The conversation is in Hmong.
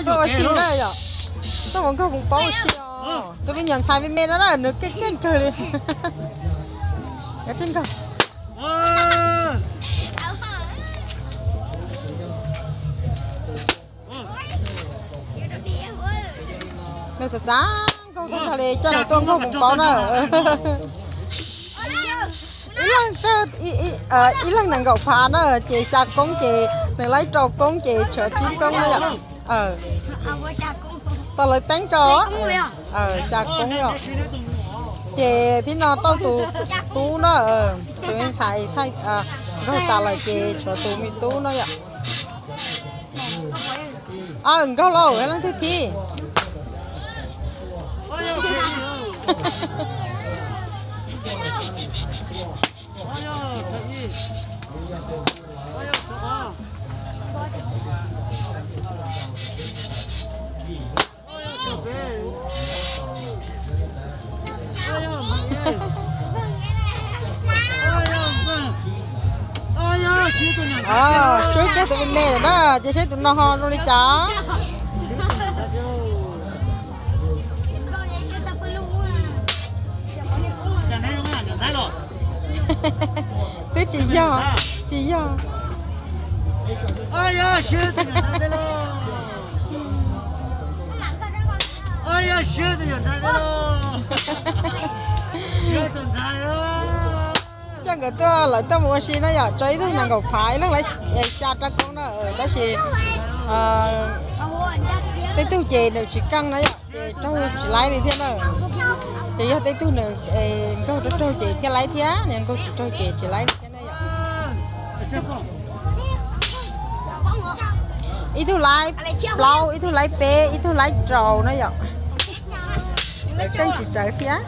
Ua si na yom. Tuaj mus nkaug poom paub ua si os. Tus me nyuam ntxhais me me no na nws keej keej kawg li. Kav tsij nkaug. Nws xav xav nkaug tag nrho li coj nws tuaj nkaug poom paub na. Ib leeg nees nkaum phav na ces xya koob ces nws laib rau koob ces tshuav tsib koob na yom. Tau lawv teeb tso xya koob yom. Ces thib no tau tus tub na, tus me ntxhais nkaug tas lawm ces tshuav tus me tub no yom. Nkaug lauj, leej twg thib? Swb kiag tus me me lawm na, ces seb tus no ho zoo li cas. Twb tsis yog, tsis yog. Coj nkawd tuaj, lawv tuaj mus ua si na yom, tso ib tug nees nkaum phav, ib leeg laib xya rab koob na, tab sis tej tug ces nws tsis keej na yom, ces raug tsis laib li thiab na. Ces yog tej tug nws nkaug raug raug ces thiaj laib thiab, nws nkaug tsis raug ces tsis laib li thiab na yom. Ib tug laib plaub, ib tug laib peb, ib tug laib rau na yom. Lawv keej tsis tsawv thiab.